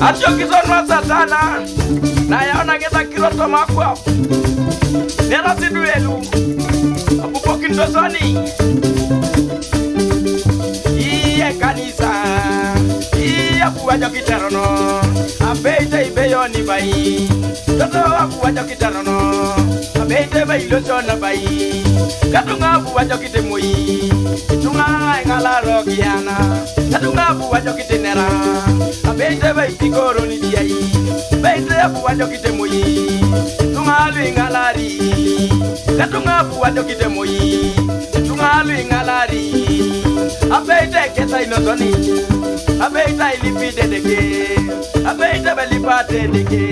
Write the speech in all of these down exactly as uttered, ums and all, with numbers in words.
Atio kisonwa Satana, na yaona ngeta kiroto makwa. Nera siduelu, apupokin dosoni. Iye kanisa, iye apuwajo kiterono, abeite ibeyoni bai. Toto apuwajo kiterono, abeite bai losona bai. Katunga apuwajo kitemoi, tunga engala rogiana. Katunga apuwajo kitenera, abeite bai pikoroni diai. Beite apuwajo kitemoi, tunga luingalari. Katunga apuwajo kitemoi, tunga luingalari. Abeite keta inosoni, abeite ilipidedeke. Abeite belipatedeke,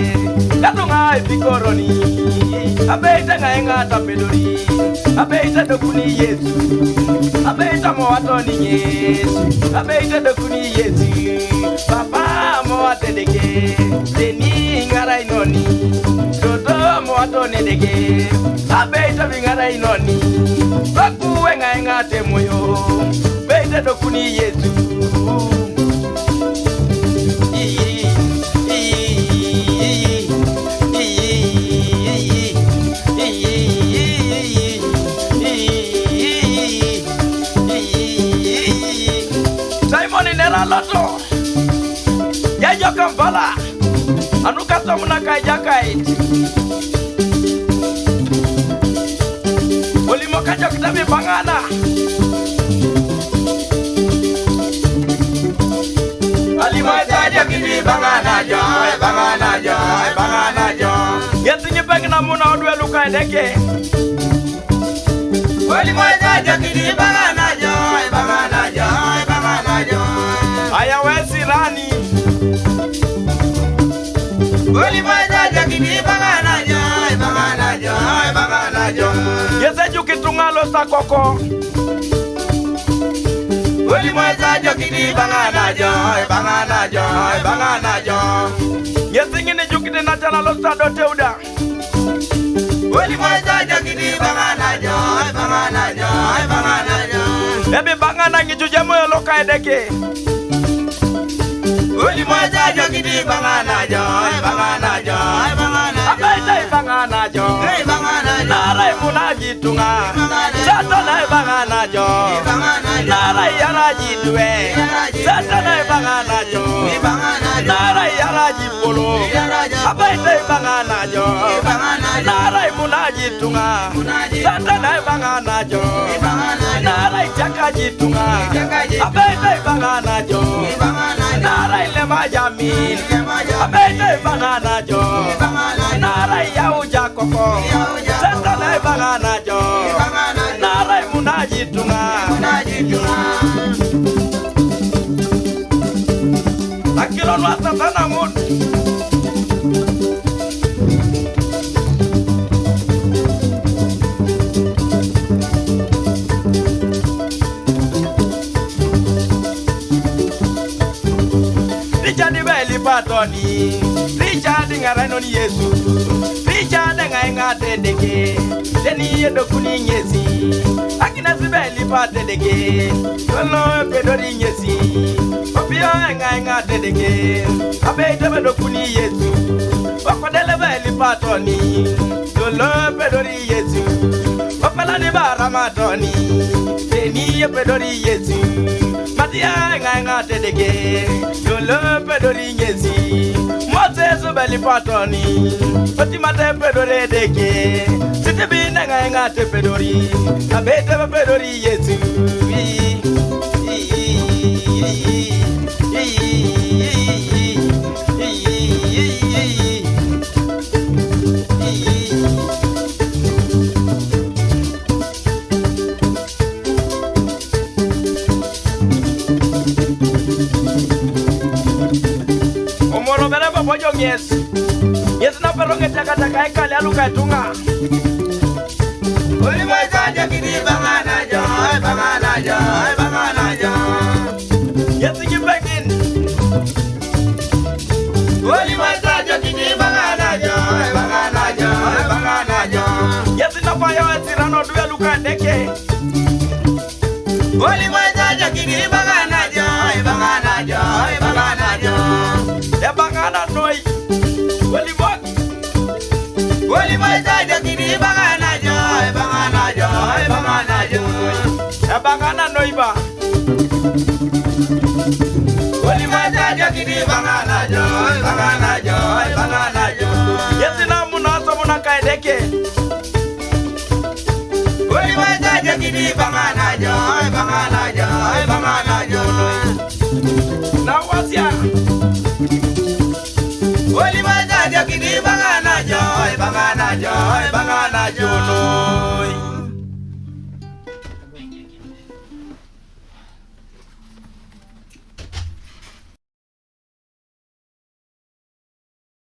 katunga ipikoroni. Abeite ngaenga tapedori, abeite dokuni Yesu. Abeite moatoni Yesu, abeite dokuni Yesu. Papa moatedeke, teni ngara inoni. Toto moatoni deke, abeite bingara inoni. Bakuwe ngaenga temoyo, beite dokuni Yesu. Simon nera loto. Jajo Kampala. Anu katomna kai jakait. Olimo kajo kitabi bangana. Alimo kajo kitabi bangana jo, bangana jo, bangana jo. Yetinyi pengina muna odwe luka edeke. Oli moja jo kidi bangana jo, bangana jo, bangana jo. Aya wesirani. Oli moja jo kidi bangana jo, bangana jo, bangana jo. Yese juki tungalo sakoko. Oli moja jo kidi bangana jo, bangana jo, bangana jo. Yese ngini juki tena tena lo sado teuda. Oli moja jo kidi bangana jo, bangana jo, bangana jo. Ebi bangana ngi juje mo loka edeke. Oli moja jo kidi bangana jo, bangana jo, bangana jo. Abeite bangana jo. Bangana jo. Narai munaji tunga. Bangana jo. Satana bangana jo. Bangana jo. Narai yaraji due. Yaraji due. Satana bangana jo. Bangana jo. Narai yaraji polo. Yaraji. Abeite bangana jo. Bangana jo. Narai munaji tunga. Munaji. Satana bangana jo. Bangana jo. Narai chakaji tunga. Chakaji. Abeite bangana jo. Bangana jo. Narai lema jamin. Lema jamin. Abeite bangana jo. Bangana jo. Narai yauja koko. Yauja koko. Satana bangana jo. Bangana jo. Narai munaji tunga. Munaji tunga. Akilo nwa Satana mut. Richard beli patoni. Richard ngara inoni Yesu. Richard ngaenga tedeke. Teni yedokuni ngesi. Akina sibeli patedeke. Lolo pedori ngesi. Opio ngaenga tedeke. Abeite bedokuni Yesu. Okodele beli patoni. Lolo pedori Yesu. Opalani bara matoni. Teni ye pedori Yesu. Matia ngaenga tedeke. Lolo pedori ngesi. Moses beli patoni. Fatima te pedori deke. Siti bine ngaenga te pedori. Abete pedori Yesu. Omoro bere bobo jo ngesi. Ngesi na pero nge chaka chaka ekale aluka etunga. Oli moja jo kidi bangana jo, bangana jo, bangana Oli mai ta ja kini bangana ja, bangana ja, bangana ja. Ya bangana noi. Oli bak. Oli mai ta ja kini bangana ja, bangana ja, bangana ja. Ya bangana noi ba. Oli mai ta ja kini bangana ja, bangana ja, bangana ja. Yesi na muna so muna kai deke. Oli mai ta ja kini bangana ja, bangana ja, bangana ja. Na wasia. Oli mai ta ja kini bangana ja, bangana ja, bangana ja.